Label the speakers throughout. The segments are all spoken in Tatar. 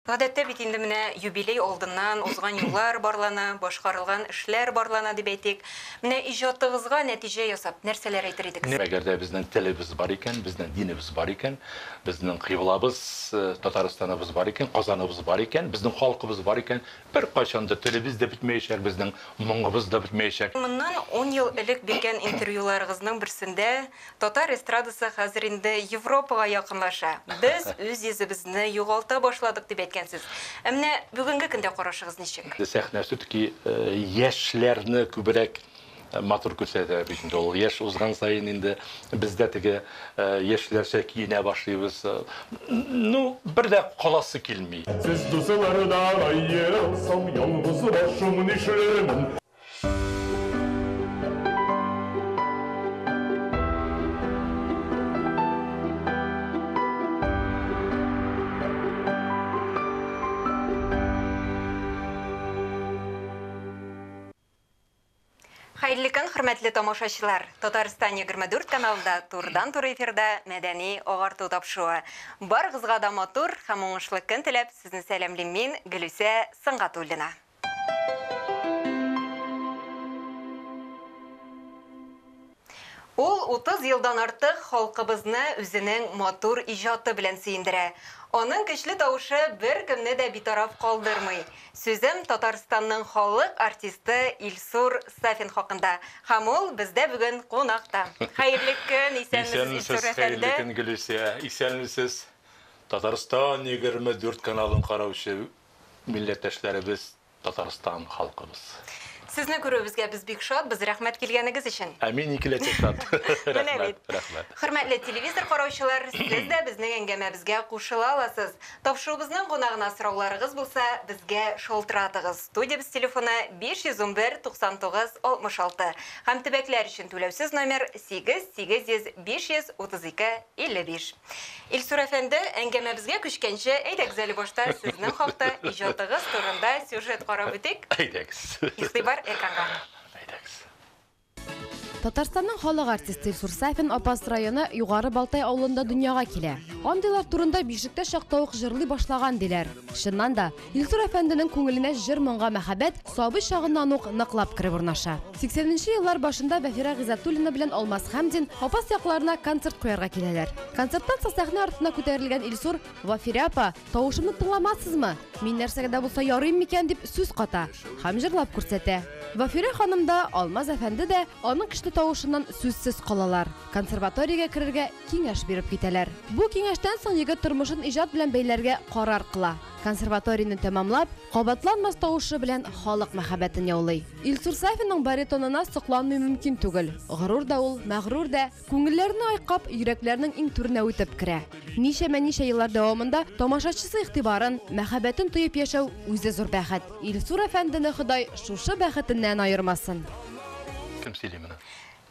Speaker 1: Гадәттә бит инде менә юбилей алдыннан узган юллар барлана, башкарылган эшләр барлана дип әйтик. Менә иҗатыгызга нәтиҗә ясап, нәрсәләр әйтер идегез?
Speaker 2: Әгәр дә безнең телебез бар икән, безнең динебез бар икән, безнең кыйблабыз, Татарстаныбыз бар икән, Казаныбыз бар икән, безнең халкыбыз бар икән, беркайчан да телебез дә бетмәячәк, безнең моңыбыз да бетмәячәк.
Speaker 1: Моннан ун ел элек биргән интервьюларыгызның берсендә Татар эстрадасы хәзер инде Европага якынлаша. Без үз йөзебезне югалта башладык, дип әйткәнсез. Ә менә бүгенге көндә карашыгыз ничек?
Speaker 2: Сәхнә все-таки яшьләрне күбрәк матур күрсәтә бит инде ул. Яшь узган саен инде без дә теге яшьләрчә киенә башлыйбыз. Ну, бер дә каласы килми.
Speaker 3: Сез дуслардан аерылсам, ялгыз башым нишләрмен?
Speaker 1: Хәерле көн, хөрмәтле тамашачылар! Татарстан 24 каналында турыдан-туры эфирда Мәдәни агарту тапшыруы. Барыгызга да матур һәм уңышлы көн теләп, сезне сәламлим мин, Гөлүсә Сөнгатуллина. Ул 30 елдан артык халкыбызны үзенең матур иҗаты белән сөендерә. Аның көчле тавышы беркемне дә битараф калдырмый. Сүзем Татарстанның халык артисты Илсур Сафин хакында. Һәм ул бездә бүген кунакта. Хәерле көн, исәнмесез, Илсур
Speaker 2: Исәнмесез, хәерле
Speaker 1: әфәнде.
Speaker 2: көн, Гөлүсә. Исәнмесез, Татарстан 24 каналын караучы Милләттәшләребез, Татарстан халкыбыз.
Speaker 1: Сезне күрүебезгә без бик шат, без рәхмәт килгәнегез өчен.
Speaker 2: Ә мин икеләтә шат.
Speaker 1: Менә бит.
Speaker 2: Рәхмәт, рәхмәт.
Speaker 1: Хөрмәтле телевизор караучылар, сез дә безнең әңгәмәбезгә кушыла аласыз. Тапшыруыбызның кунагына сорауларыгыз булса, безгә шалтыратыгыз. Студиябез телефоны 511 99 66 һәм төбәкләр өчен түләүсез номер 8 800 532 55. Илсур әфәнде, әңгәмәбезгә күчкәнче, әйдәгез әле башта сезнең хакта, иҗатыгыз турында сюжет карап үтик.
Speaker 2: Әйдәгез.
Speaker 1: Игътибар экранга.
Speaker 2: Әйдәгез.
Speaker 4: Татарстанның халык артисты Илсур Сафин Апас районы Югары Балтай авылында дөньяга килә. Андыйлар турында бишектә чакта ук җырлый башлаган диләр. Чыннан да, Илсур әфәнденең күңеленә җыр-моңга мәхәббәт сабый чагыннан ук ныклап кереп урнаша. Сиксәненче еллар башында Вәфирә Гыйззәтуллина белән Алмаз Хәмзин Апас якларына концерт куярга киләләр. Концерттан соң сәхнә артына күтәрелгән Илсур, Вафирә апа, тавышымны тыңламассызмы? Мин нәрсәгә дә булса ярыйм микән, дип сүз ката һәм җырлап күрсәтә. Вафирә ханым да, Алмаз әфәнде дә аның көчле тавышыннан сүзсез калалар. Консерваториягә керергә киңәш биреп китәләр. Бу киңәштән соң егет тормышын иҗат белән бәйләргә карар кыла. Консерваторияне тәмамлап, кабатланмас тавышы белән халык мәхәббәтен яулый. Илсур Сафинның баритонына сокланмый мөмкин түгел. Горур да ул, мәгърур дә, күңелләрне айкап, йөрәкләрнең иң түренә үтеп керә. Ничәмә-ничә еллар дәвамында тамашачысы игътибарын, мәхәббәтен тоеп яшәү үзе зур бәхет. Илсур әфәндене Ходай шушы бәхетеннән аермасын.
Speaker 2: Кем сөйли моны?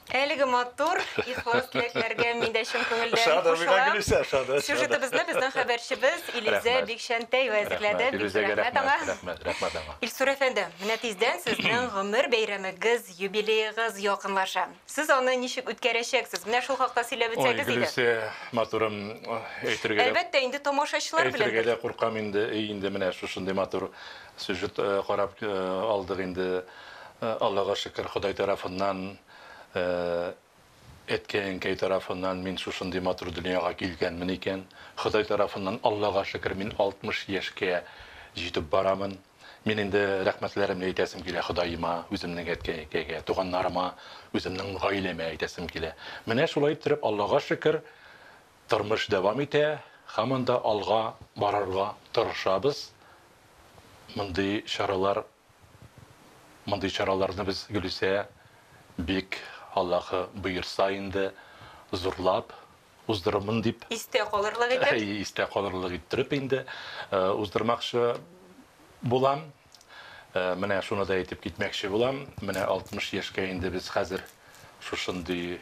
Speaker 1: Әлеге матур, ихлас теләкләргә мин дә чын күңелдән
Speaker 2: Ошады, миңа
Speaker 1: кушылам.
Speaker 2: Гөлүсә ошады, ошады.
Speaker 1: Сюжетыбызны безнең хәбәрчебез Илүзә
Speaker 2: Рәхмәт.
Speaker 1: Бикчәнтәева әзерләде.
Speaker 2: Рәхмәт,
Speaker 1: Бик зур
Speaker 2: Илүзәгә
Speaker 1: рәхмәт аңа.
Speaker 2: рәхмәт, рәхмәт, рәхмәт аңа.
Speaker 1: Илсур әфәнде, менә тиздән сезнең гомер бәйрәмегез, юбилеегыз якынлаша. Сез аны ничек үткәрәчәксез? Менә шул хакта сөйләп
Speaker 2: Ой,
Speaker 1: үтсәгез иде.
Speaker 2: Гөлүсә, матурым, әйтергә дә
Speaker 1: Әлбәттә, инде тамашачылар
Speaker 2: Әйтергә
Speaker 1: белән
Speaker 2: дә куркам инде, эй, инде менә шушындый матур сюжет карап алдык инде. Аллага шөкер, Ходай тарафыннан Әткәй-әнкәй тарафыннан мин шушындый матур дөньяга килгәнмен икән. Ходай тарафыннан, Аллага шөкер, мин 60 яшькә җитеп барамын. Мин инде рәхмәтләремне әйтәсем килә Ходаема, үземнең әткәй-әнкәйгә, туганнарыма, үземнең гаиләмә әйтәсем килә. Менә шулай иттереп, Аллага шөкер, тормыш дәвам итә, һаман да алга барырга тырышабыз. Мондый чаралар Мондый чараларны без, Гөлүсә, бик, Аллаһы боерса инде, зурлап уздырырмын дип.
Speaker 1: Истә калырлык итеп.
Speaker 2: Әйе, истә калырлык иттереп инде уздырмакчы булам. Менә шуны да әйтеп китмәкче булам. Менә 60 яшькә инде без хәзер шушындый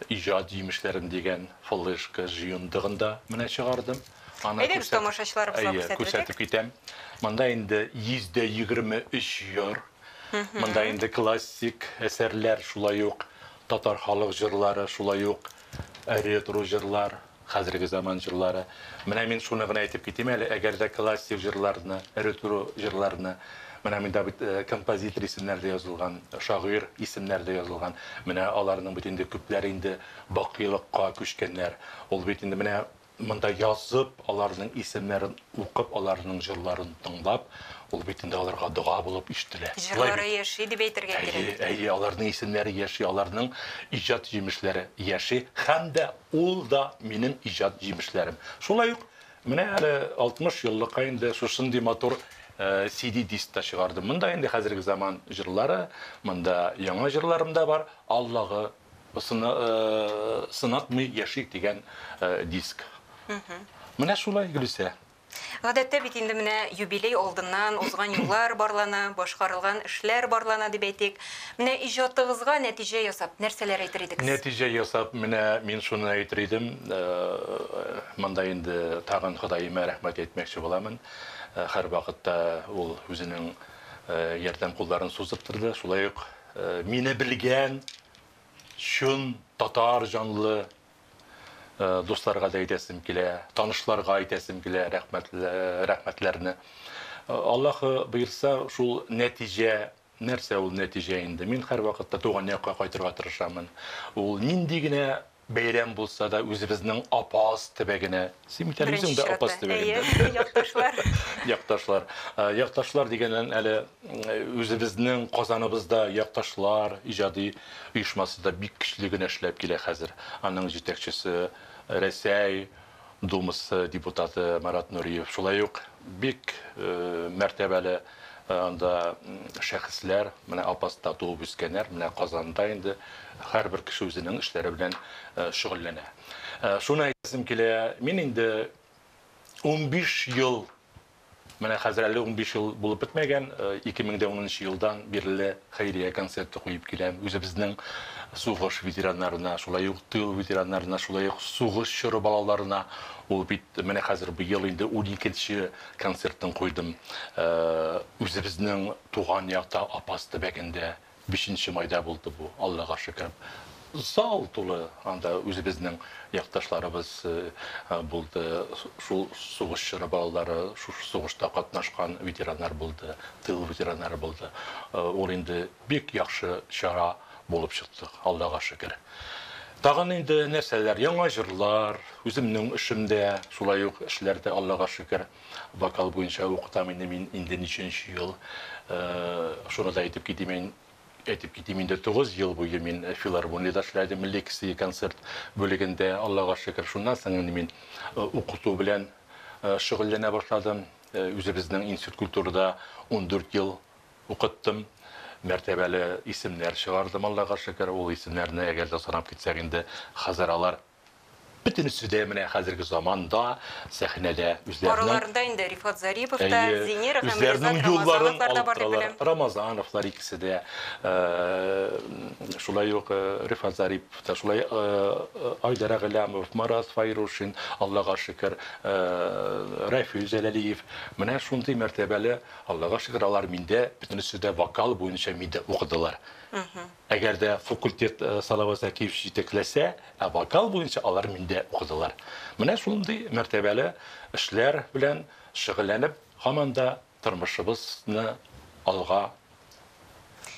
Speaker 2: иҗат җимешләрем дигән флешка җыентыгын да менә чыгардым. Аны
Speaker 1: Әйдәгез, тамашачыларыбызга
Speaker 2: Әйе,
Speaker 1: күрсәтеп
Speaker 2: күрсәтеп китәм. Монда инде 123 җыр. Монда инде классик әсәрләр, шулай ук татар халык җырлары, шулай ук ретро җырлар. Хәзерге заман җырлары. Менә мин шуны гына әйтеп китим әле, әгәр дә классик җырларны, ретро җырларны, менә монда бит композитор исемнәре дә язылган, шагыйрь исемнәре дә язылган. Менә аларның бит инде күпләре инде бакыйлыкка күчкәннәр. Ул бит инде менә монда язып, аларның исемнәрен укып, аларның җырларын тыңлап, ул бит инде аларга дога булып ишетелә.
Speaker 1: Җырлары яши дип әйтергә кирәк.
Speaker 2: Әйе, аларның исемнәре яши, аларның иҗат җимешләре яши һәм дә ул да минем иҗат җимешләрем. Шулай ук менә әле 60 еллыкка инде шушындый матур CD диск та чыгардым. Монда инде хәзерге заман җырлары, монда яңа җырларым да бар. Аллага сынатмый яшик дигән диск. Менә шулай, Гөлүсә.
Speaker 1: Гадәттә бит инде менә юбилей алдыннан узган юллар барлана, башкарылган эшләр барлана дип әйтик. Менә иҗатыгызга нәтиҗә ясап, нәрсәләр әйтер идегез?
Speaker 2: Нәтиҗә ясап, менә мин шуны әйтер идем. Монда инде тагын Ходаема рәхмәт әйтмәкче буламын. Һәрвакытта ул үзенең ярдәм кулларын сузып торды. Шулай ук мине белгән чын татар җанлы дусларга да әйтәсем килә, танышларга әйтәсем килә рәхмәтләрне. Аллаһы боерса, шул нәтиҗә, нәрсә ул нәтиҗә инде? Мин һәрвакытта туган якка кайтырга тырышамын. Ул нинди генә бәйрәм булса да, үзебезнең Апас төбәгенә. Син бит әле үзең дә Апас төбәгендә.
Speaker 1: Әйе, якташлар.
Speaker 2: Якташлар. Якташлар дигәннән әле үзебезнең Казаныбызда якташлар иҗади оешмасы да бик көчле генә эшләп килә хәзер. Аның җитәкчесе Рәсәй Думасы депутаты Марат Нуриев. Шулай ук бик мәртәбәле анда шәхесләр, менә Апаста туып үскәннәр, менә Казанда инде һәрбер кеше үзенең эшләре белән шөгыльләнә. Шуны әйтәсем килә, мин инде 15 ел, менә хәзер әле 15 ел булып бетмәгән, 2010 елдан бирле хәйрия концерты куеп киләм. Үзебезнең сугыш ветераннарына, шулай ук тыл ветераннарына, шулай ук сугыш чоры балаларына. Ул бит менә хәзер быел инде 12нче концертын куйдым. Үзебезнең туган якта Апас төбәгендә 5 майда булды бу, Аллага шөкер. Зал тулы анда үзебезнең якташларыбыз булды, шул сугыш чоры балалары, шул сугышта катнашкан ветераннар булды, тыл ветераннары булды. Ул инде бик яхшы чара булып чыкты, Аллага шөкер. Тагын инде нәрсәләр, яңа җырлар, үземнең эшемдә, шулай ук эшләрдә, Аллага шөкер, вокал буенча укытам инде мин инде ничәнче ел. Шуны да әйтеп китим, әйтеп китим инде 9 ел буе мин филармониядә эшләдем, лекция концерт бүлегендә, Аллага шөкер. Шуннан соң инде мин укыту белән шөгыльләнә башладым. Үзебезнең институт культурада 14 ел укыттым. Мәртәбәле исемнәр чыгардым, Аллага шөкер. Ул исемнәрне әгәр дә санап китсәк инде, хәзер алар бөтенесе дә менә хәзерге заманда сәхнәдә үзләренең
Speaker 1: Араларында инде Рифат Зарипов та, Зинира һәм
Speaker 2: үзләренең
Speaker 1: Ризат
Speaker 2: юлларын
Speaker 1: Рамазановлар да
Speaker 2: алып
Speaker 1: бар дип
Speaker 2: торалар.
Speaker 1: беләм.
Speaker 2: Рамазановлар икесе дә, шулай ук Рифат Зарипов та, шулай Айдар Әгъләмов, Марат Файрушин, Аллага шөкер, Рафил Җәләлиев. Менә шундый мәртәбәле, Аллага шөкер, алар миндә бөтенесе дә вокал буенча миндә укыдылар. Әгәр дә факультет Салават Зәкиев җитәкләсә, ә вокал буенча алар миндә укыдылар. Менә шундый мәртәбәле эшләр белән шөгыльләнеп, һаман да тормышыбызны алга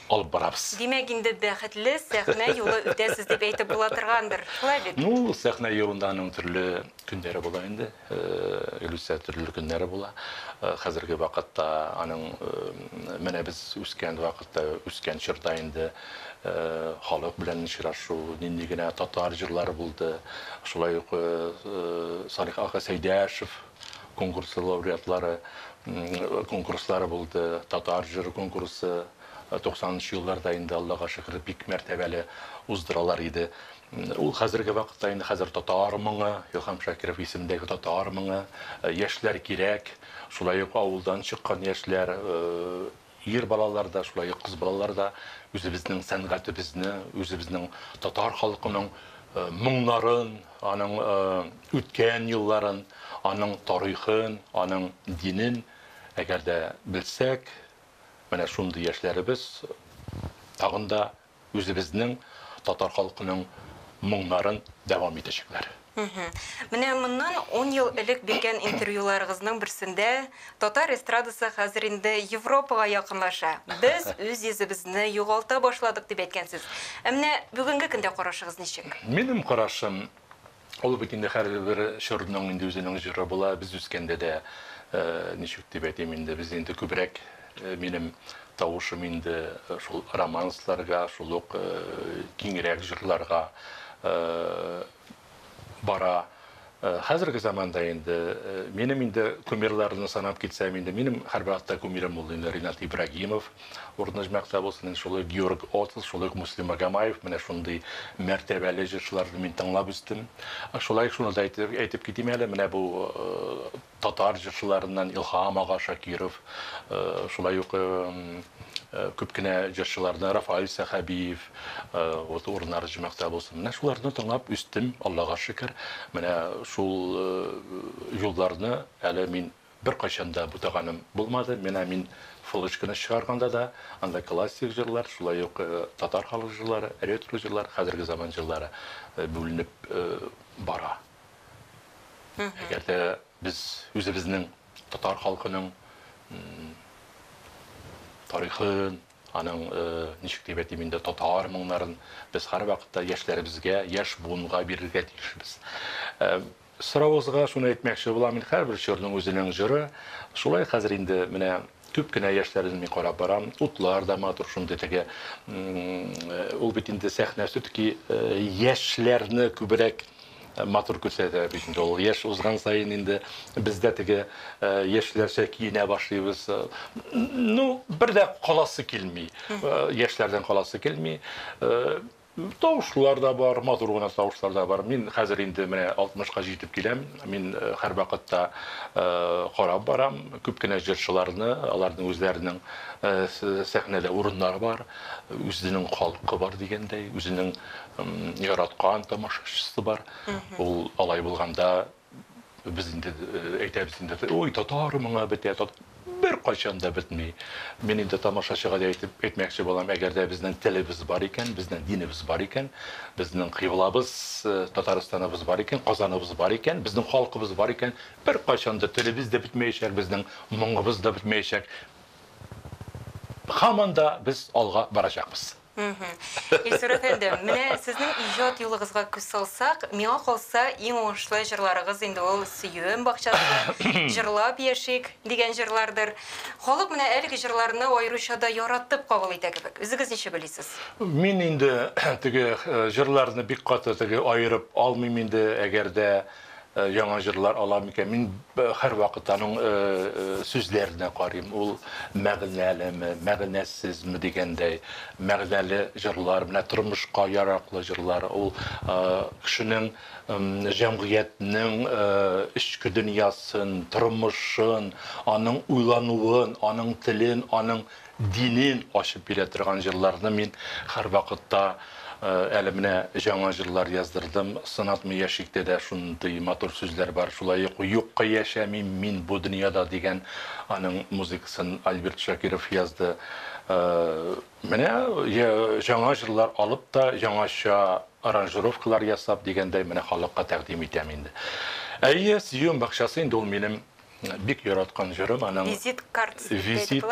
Speaker 2: алып барабыз.
Speaker 1: Димәк, инде бәхетле сәхнә юлы үтәсез дип әйтеп була торгандыр. Шулай бит?
Speaker 2: Ну, сәхнә юлында аның төрле көннәре була инде. Гөлүсә, төрле көннәре була. Хәзерге вакытта аның менә без үскән вакытта, үскән чорда инде халык белән очрашу, нинди генә татар җырлары булды. Шулай ук Салих ага Сәйдәшев конкурсы лауреатлары, конкурслары булды, татар җыры конкурсы 90 елларда инде Аллага шөкер бик мәртәбәле уздыралар иде. Ул хәзерге вакытта инде хәзер татар моңы, Илһам Шакиров исемендәге татар моңы, яшьләр кирәк, шулай ук авылдан чыккан яшьләр, ир балалар да, шулай ук кыз балалар да үзебезнең сәнгатебезне, үзебезнең татар халкының моңнарын, аның үткән елларын, аның тарихын, аның динен әгәр дә белсәк, менә шундый яшьләребез тагын да үзебезнең татар халкының моңнарын дәвам итәчәкләр.
Speaker 1: Менә моннан 10 ел элек биргән интервьюларыгызның берсендә татар эстрадасы хәзер инде Европага якынлаша. Без үз йөзебезне югалта башладык дип әйткәнсез. Ә менә бүгенге көндә карашыгыз ничек?
Speaker 2: Минем карашым, ул бит инде һәрбер чорның инде үзенең җыры була. Без үскәндә дә, ничек дип әйтим инде, без инде күбрәк минем тавышым инде шул романсларга, шул ук киңрәк җырларга бара. Хәзерге заманда инде минем инде кумирларны санап китсәм инде, минем һәрвакытта кумирым булды инде Ринат Ибрагимов, урыны җмәктә булсын, инде шулай Георг Отл, шулай Муслим Магомаев, менә шундый мәртәбәле җырчыларны мин тыңлап үстем. Шулай шуны да әйтеп китим әле, менә бу татар җырчыларыннан Илһам ага Шакиров, шулай ук күп кенә җырчыларны Рафаэль Сәхәбиев, вот урыннары җмәктә булсын. Менә шуларны тыңлап үстем, Аллага шөкер. Менә шул юлларны әле мин беркайчан да бутаганым булмады. Менә мин флешканы чыгарганда да анда классик җырлар, шулай ук татар халык җырлары, ретро җырлар, хәзерге заман җырлары бүленеп бара. Әгәр дә без үзебезнең татар халкының тарихын, аның ничек дип әйтим инде, татар моңнарын без һәрвакытта яшьләребезгә, яшь буынга бирергә тиешбез. Соравыгызга шуны әйтмәкче булам, мин һәрбер чорның үзенең җыры. Шулай хәзер инде менә күп кенә яшьләрне мин карап барам, утлар да матур шундый теге, ул бит инде сәхнә все-таки яшьләрне күбрәк матур күрсәтә бит инде. Ул яшь узган саен инде бездә теге яшьләрчә киенә башлыйбыз. Ну, бер дә каласы килми. Яшьләрдән каласы килми. Тавышлар да бар, матур гына тавышлар да бар. Мин хәзер инде менә 60-ка җитеп киләм. Мин һәрвакытта карап барам күп кенә җырчыларны, аларның үзләренең сәхнәдә урыннары бар, үзенең халкы бар дигәндәй, үзенең яраткан тамашачысы бар. Ул алай булганда без инде әйтәбез инде, ой, татар моңа бетә, бер кайчан да бетми. Мин инде тамашачыга да әйтеп әйтмәкче булам, әгәр дә безнең телебез бар икән, безнең динебез бар икән, безнең кыйблабыз, Татарстаныбыз бар икән, Казаныбыз бар икән, безнең халкыбыз бар икән, бер кайчан да телебез дә бетмәячәк, безнең моңыбыз да бетмәячәк. Һаман да без алга барачакбыз.
Speaker 1: Илсур әфәнде, менә сезнең иҗат юлыгызга күз салсак, миңа калса иң уңышлы җырларыгыз инде ул Сөюем бакчасы, Җырлап яшик дигән җырлардыр. Халык менә әлеге җырларны аеруча да яратып кабул итә кебек. Үзегез ничек уйлыйсыз?
Speaker 2: Мин инде теге җырларны бик каты теге аерып алмыйм инде, әгәр дә яңа җырлар алам икән, мин һәрвакыт аның сүзләренә карыйм. Ул мәгънәлеме, мәгънәсезме дигәндәй, мәгънәле җырлар, менә тормышка яраклы җырлар, ул кешенең җәмгыятьнең эчке дөньясын, тормышын, аның уйлануын, аның телен, аның динен ачып бирә торган җырларны мин һәрвакытта әле менә яңа җырлар яздырдым. Сынатмый яшиктә дә шундый матур сүзләр бар. Шулай ук юкка яшәмим мин бу дөньяда дигән аның музыкасын Альберт Шакиров язды. Менә яңа җырлар алып та яңача аранжировкалар ясап дигәндәй менә халыкка тәкъдим итәм инде. Әйе, Сөюем бакчасы инде ул минем бик яраткан җырым, аның
Speaker 1: визит карточка.
Speaker 2: Визит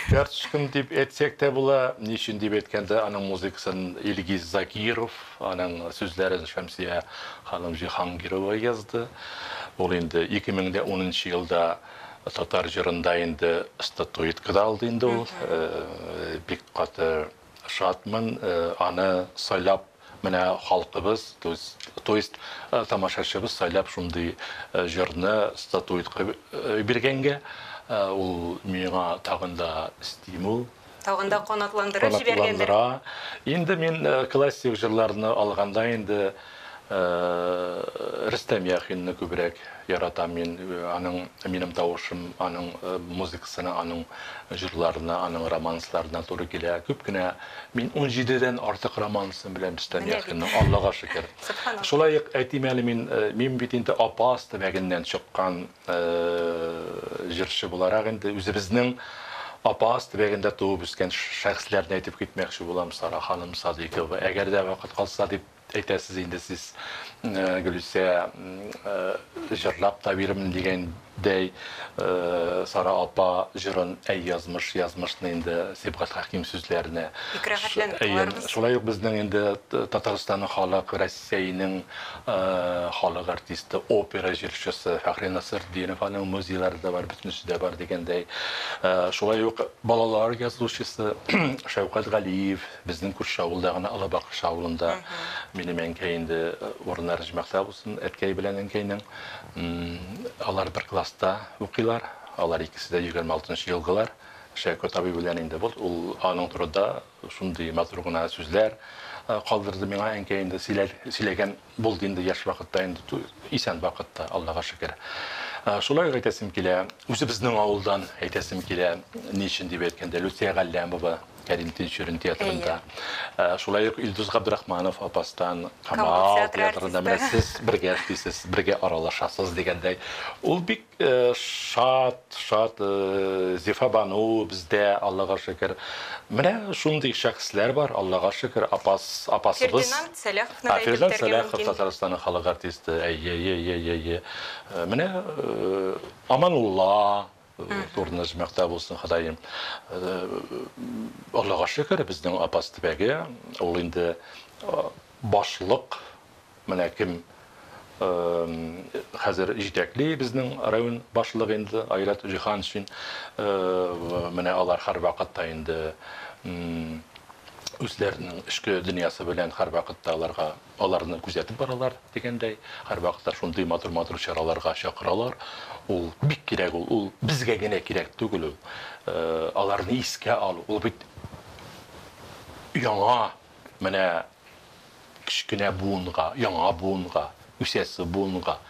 Speaker 2: карточкам дип әйтсәк тә була. Ни өчен дип әйткәндә, аның музыкасын Илгиз Закиров, аның сүзләрен Шәмсия ханым Җиһангирова язды. Ул инде 2010 елда татар җырында инде статуэтка да алды инде ул. Бик каты шатмын, аны сайлап менә халкыбыз, то есть тамашачыбыз сайлап шундый җырны статуэтка биргәнгә, ул миңа тагын да стимул,
Speaker 1: тагын да канатландырып җибәргәндер.
Speaker 2: Инде мин классик җырларны алганда инде Рөстәм Яхинны күбрәк яратам мин. Аның минем тавышым, аның музыкасына, аның җырларына, аның романсларына туры килә. Күп кенә мин 17-дән артык романсын беләм Рөстәм Яхинның, Аллага шөкер. Шулай ук әйтим әле, мин бит инде Апас төбәгеннән чыккан җырчы буларак инде үзебезнең Апас төбәгендә туып үскән шәхесләрне әйтеп китмәкче булам. Сара ханым Садыйкова, әгәр дә вакыт калса дип әйтәсез инде сез, Гөлүсә, җырлап та бирермен дигәндәй, Сара апа җырын Әй язмыш, язмышны инде Сибгат Хәким сүзләренә.
Speaker 1: Бик рәхәтләнеп тыңларбыз.
Speaker 2: Шулай ук безнең инде Татарстанның халык, Рәсәйнең халык артисты, опера җырчысы Фәхри Насретдинов, аның музейлары да бар, бөтенесе дә бар дигәндәй. Шулай ук балалар язучысы Шәүкәт Галиев, безнең күрше авылда гына, Алабакыш авылында. Минем әнкәй инде урыннары җмәхтә булсын, әткәй белән әнкәйнең. Алар бер класста укыйлар. Алар икесе дә 26 елгылар. Шәүкәт абый белән инде бул, ул аның турында шундый матур гына сүзләр калдырды миңа әнкәй инде сөйләгән булды инде яшь вакытта инде исән вакытта, Аллага шөкер. Шулай ук әйтәсем килә, үзебезнең авылдан әйтәсем килә, ни өчен дип әйткәндә, Люция Галләмова Кәрим Тинчурин театрында. Шулай ук Илдус Габдрахманов Апастан Камал театрында. Менә сез бергә эшлисез, бергә аралашасыз дигәндәй. Ул бик шат, шат Зифа Бану бездә, Аллага шөкер. Менә шундый шәхесләр бар, Аллага шөкер, апас, апасыбыз.
Speaker 1: Фердинанд Сәлаховны да әйтеп
Speaker 2: Фердинанд Сәлахов, Татарстанның халык артисты. Әйе, әйе, әйе, әйе. Менә Аманулла урыны җмәхтә булсын, Ходаем. Аллага шөкер, безнең Апас төбәге, ул инде башлык, менә кем хәзер җитәкли безнең район башлыгы инде, Айрат Җиһаншин. Менә алар һәрвакытта инде үзләренең эчке дөньясы белән һәрвакытта аларга аларны күзәтеп баралар дигәндәй, һәрвакытта шундый матур-матур чараларга чакыралар. Ул бик кирәк ул, ул безгә генә кирәк түгел ул. Аларны искә алу, ул бит яңа менә кечкенә буынга, яңа буынга, үсәсе буынга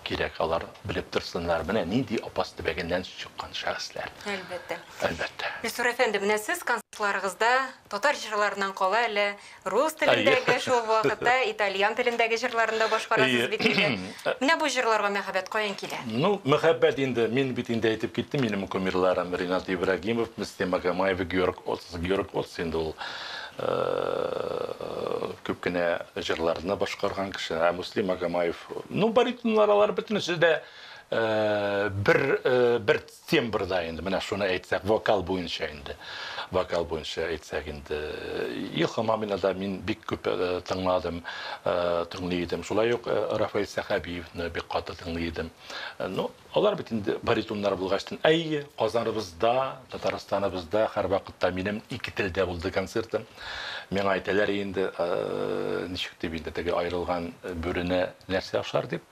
Speaker 2: кирәк, алар белеп торсыннар, менә нинди Апас төбәгеннән чыккан шәхесләр.
Speaker 1: Әлбәттә.
Speaker 2: Әлбәттә.
Speaker 1: Илсур әфәнде, менә сез концертларыгызда татар җырларыннан кала әле рус телендәге, шул вакытта итальян телендәге җырларын да башкарасыз бит инде. Менә бу җырларга мәхәббәт каян килә?
Speaker 2: Ну, мәхәббәт инде, мин бит инде әйтеп киттем, минем кумирларым Ринат Ибрагимов, Мөслим Магомаев, Георг Отс. Георг Отс инде ул күп кенә җырларны башкарган кеше. Ә Мөслим Магомаев, ну, баритоннар алар бөтенесе дә бер бер тембрда инде, менә шуны әйтсәк, вокал буенча инде. Вокал буенча әйтсәк инде, Илһам абыйны да мин бик күп тыңладым, тыңлый идем. Шулай ук Рафаэль Сәхәбиевны бик каты тыңлый идем. Ну, алар бит инде баритоннар булгачтын. Әйе, Казаныбызда, Татарстаныбызда һәрвакытта минем ике телдә булды концертым. Миңа әйтәләр инде, ничек дип инде теге аерылган бүрене нәрсә ашар дип.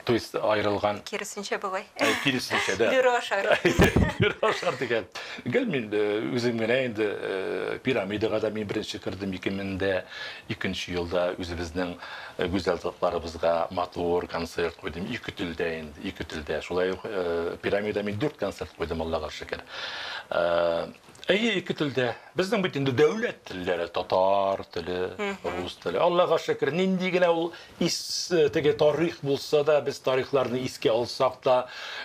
Speaker 2: То есть аерылган...
Speaker 1: Киресенчә болай.
Speaker 2: Киресенчә, да.
Speaker 1: Бүре ашар.
Speaker 2: Бүре ашар дигән. Гел мин үзем генә инде пирамидага да мин беренче кердем 2002 елда үзебезнең гүзәл затларыбызга матур концерт куйдым. Ике телдә инде, ике телдә. Шулай ук пирамида мин 4 концерт куйдым, Аллага шөкер. Әйе, ике телдә. Безнең бит инде дәүләт телләре, татар теле, рус теле. Аллага шөкер, нинди генә ул ис, теге тарих булса да, без тарихларны искә алсак та,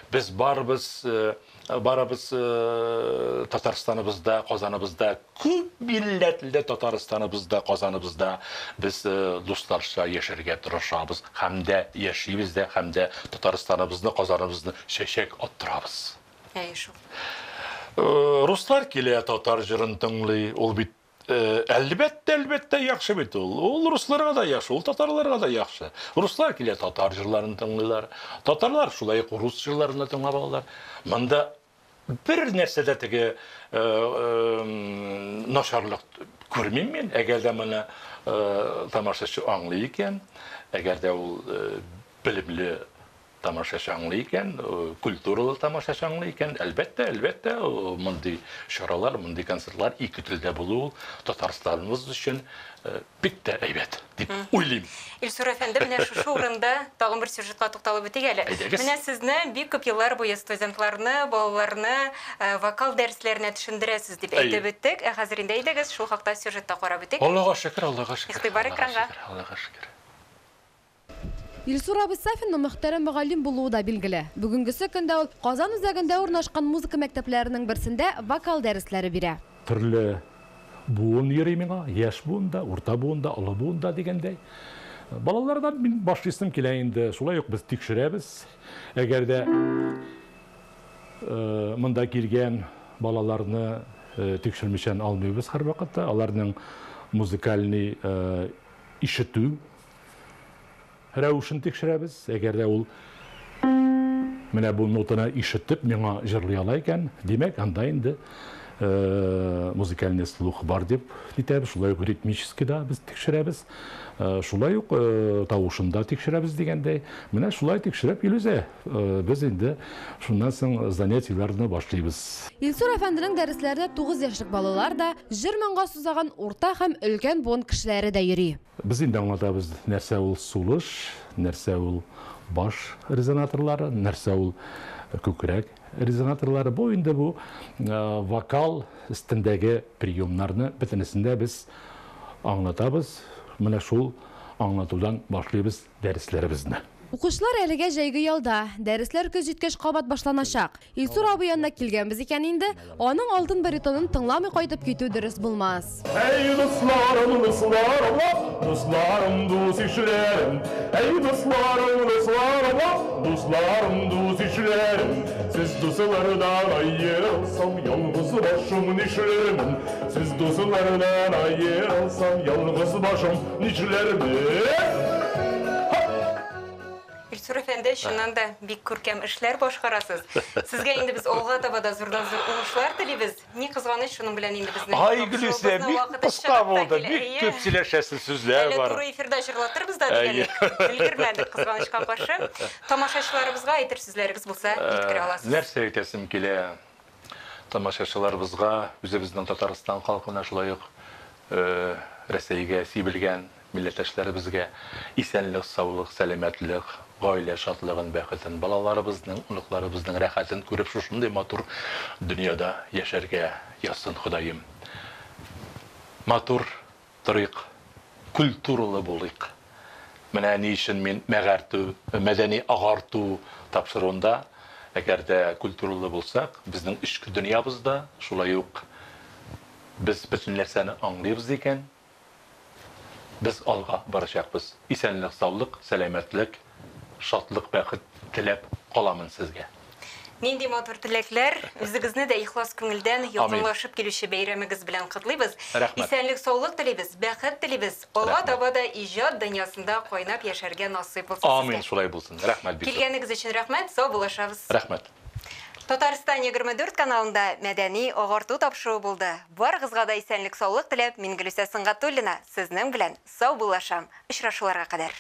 Speaker 2: без барыбыз, барыбыз Татарстаныбызда, Казаныбызда, күп милләтле Татарстаныбызда, Казаныбызда без дусларча яшәргә тырышабыз һәм дә яшибез дә, һәм дә Татарстаныбызны, Казаныбызны чәчәк аттырабыз.
Speaker 1: Әйе шул.
Speaker 2: Руслар килә, татар җырын тыңлый. Ул бит әлбәттә, әлбәттә яхшы бит ул. Ул русларга да яхшы, ул татарларга да яхшы. Руслар килә, татар җырларын тыңлыйлар. Татарлар шулай ук рус җырларын да тыңлап алалар. Монда бер нәрсә дә теге начарлык күрмим мин. Әгәр дә моны тамашачы аңлый икән, әгәр дә ул белемле тамашачы аңлый икән, культуралы тамашачы аңлый икән, әлбәттә, әлбәттә, мондый чаралар, мондый концертлар ике телдә булу ул Татарстаныбыз өчен бик тә әйбәт дип уйлыйм.
Speaker 1: Илсур әфәнде, менә шушы урында тагын бер сюжетка тукталып үтик әле.
Speaker 2: Әйдәгез.
Speaker 1: Менә сезне бик күп еллар буе студентларны, балаларны вокал дәресләренә төшендерәсез дип әйтеп үттек. Ә хәзер инде әйдәгез, шул хакта сюжетта карап үтик.
Speaker 2: Аллага шөкер, Аллага шөкер.
Speaker 1: Игътибар экранга.
Speaker 2: Аллага шөкер.
Speaker 4: Илсур абый Сафинның мөхтәрәм мөгаллим булуы да билгеле. Бүгенгесе көндә ул Казан үзәгендә урнашкан музыка мәктәпләренең берсендә вокал дәресләре бирә.
Speaker 3: Төрле
Speaker 2: буын йөри миңа, яшь буын да, урта буын да, олы буын да дигәндәй. Балалардан мин башлыйсым килә инде. Шулай ук без тикшерәбез. Әгәр дә монда килгән балаларны тикшермичән алмыйбыз һәрвакытта. Аларның музыкальный ишетү рәвешен тикшерәбез. Әгәр дә ул менә бу нотаны ишетеп миңа җырлый ала икән, димәк, анда инде музыкальный слух бар дип әйтәбез. Шулай ук ритмический да без тикшерәбез. Шулай ук тавышын да тикшерәбез дигәндәй. Менә шулай тикшереп, Илүзә, без инде шуннан соң занятиеләрне башлыйбыз.
Speaker 4: Илсур әфәнденең дәресләренә 9 яшьлек балалар да, җыр-моңга сусаган урта һәм өлкән буын кешеләре дә йөри.
Speaker 2: Без инде аңлатабыз, нәрсә ул сулыш, нәрсә ул баш резонаторлары, нәрсә ул күкрәк резонаторлары. Бу инде бу вокал өстендәге приемнарны бөтенесен дә без аңлатабыз. Менә шул аңлатудан башлыйбыз дәресләребезне.
Speaker 4: Укучылар әлегә җәйге ялда. Дәресләр көз җиткәч кабат башланачак. Илсур абый янына килгәнбез икән инде, аның алтын баритонын тыңламый кайтып китү дөрес булмас.
Speaker 3: Әй, дусларым, дусларым, дусларым, дус ишләрем. Әй, дусларым, дусларым, дусларым, дус ишләрем. Сез дуслардан аерылсам, ялгыз башым нишләрмен? Сез дуслардан аерылсам, ялгыз башым нишләрмен?
Speaker 1: Илсур әфәнде, чыннан да бик күркәм эшләр башкарасыз. Сезгә инде без алга таба да зурдан-зур уңышлар телибез. Ни кызганыч, шуның белән инде безнең
Speaker 2: Ай, Гөлүсә, бик кыска булды, бик күп сөйләшәсе сүзләр
Speaker 1: бар. Әле туры эфирда җырлатырбыз да дигән идек. Өлгермәдек, кызганычка каршы. Тамашачыларыбызга әйтер сүзләрегез булса, җиткерә аласыз.
Speaker 2: Нәрсә әйтәсем килә тамашачыларыбызга, үзебезнең Татарстан халкына, шулай ук Рәсәйгә сибелгән милләттәшләребезгә исәнлек, саулык, сәламәтлек, гаилә шатлыгын, бәхетен, балаларыбызның, оныкларыбызның рәхәтен күреп шушындый матур дөньяда яшәргә язсын Ходаем. Матур торыйк, культуралы булыйк. Менә ни өчен мин мәгәртү, мәдәни агарту тапшыруында, әгәр дә культуралы булсак, безнең эчке дөньябызда шулай ук без бөтен нәрсәне аңлыйбыз икән, без алга барачакбыз. Исәнлек, саулык, сәламәтлек, шатлык, бәхет теләп каламын сезгә.
Speaker 1: Нинди матур теләкләр, үзегезне дә ихлас күңелдән якынлашып килүче бәйрәмегез белән котлыйбыз.
Speaker 2: Рәхмәт.
Speaker 1: Исәнлек, саулык телибез, бәхет телибез. Алга таба да иҗат дөньясында кайнап яшәргә насыйп булсын сезгә.
Speaker 2: Амин, шулай булсын. Рәхмәт бик зур.
Speaker 1: Килгәнегез өчен рәхмәт, сау булашабыз.
Speaker 2: Рәхмәт.
Speaker 1: Татарстан 24 каналында мәдәни агарту тапшыруы булды. Барыгызга да исәнлек, саулык теләп, мин Гөлүсә Сөнгатуллина сезнең белән сау булашам. Очрашуларга кадәр.